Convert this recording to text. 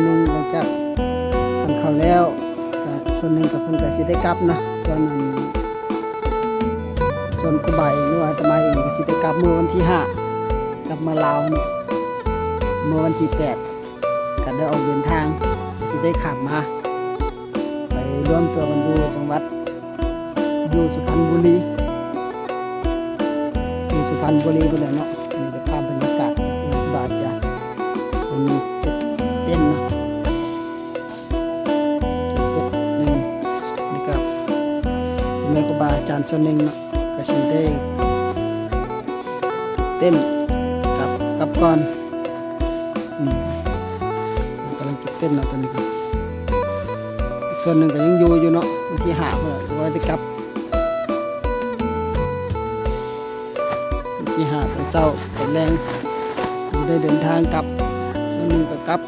ໜຶ່ງ ຫຼັງຈາກ ເພິ່ນເຂົ້າແລ້ວ ກໍສ່ວນໜຶ່ງກໍເພິ່ນກໍຊິໄດ້ກັບເນາະ. ສ່ວນອັນ ສ່ວນຄູບາເອງ ຫຼືວ່າອາດຕະມາເອງ ກໍຊິໄດ້ກັບມື້ວັນທີຫ້າ ກັບມາລາວເນາະ. ມື້ວັນທີແປດ ກໍໄດ້ອອກເດີນທາງ ຊິໄດ້ຂ້າມມາ ໄປລວມຕົວກັນຢູ່ຈັງຫວັດ ຢູ່ສຸພັນບູລີ ຢູ່ສຸພັນບູລີພຸ້ນແຫຼະເນາະ. ນີ້ກໍພາບບັນຍາກາດ ຄຮູບາອາຈານ ເພິ່ນເຮັດເຕັນເນາະ ເຮັດເຕັນ. ນີ້ກໍແມ່ນຄູບາອາຈານສ່ວນໜຶ່ງເນາະ ກໍຊິໄດ້ເຕັນກັບ ກັບກ່ອນ. ອືມ ກຳລັງເກັບເຕັນເນາະ ຕອນນີ້ກໍ ອີກສ່ວນໜຶ່ງກໍຍັງຢູ່ຢູ່ເນາະ. ວັນທີຫ້າເພິ່ນກໍໄດ້ກັບ ວັນທີຫ້າຕອນເຊົ້າຕອນແລງ ໄດ້ເດີນທາງກັບ ສ່ວນໜຶ່ງກໍກັບ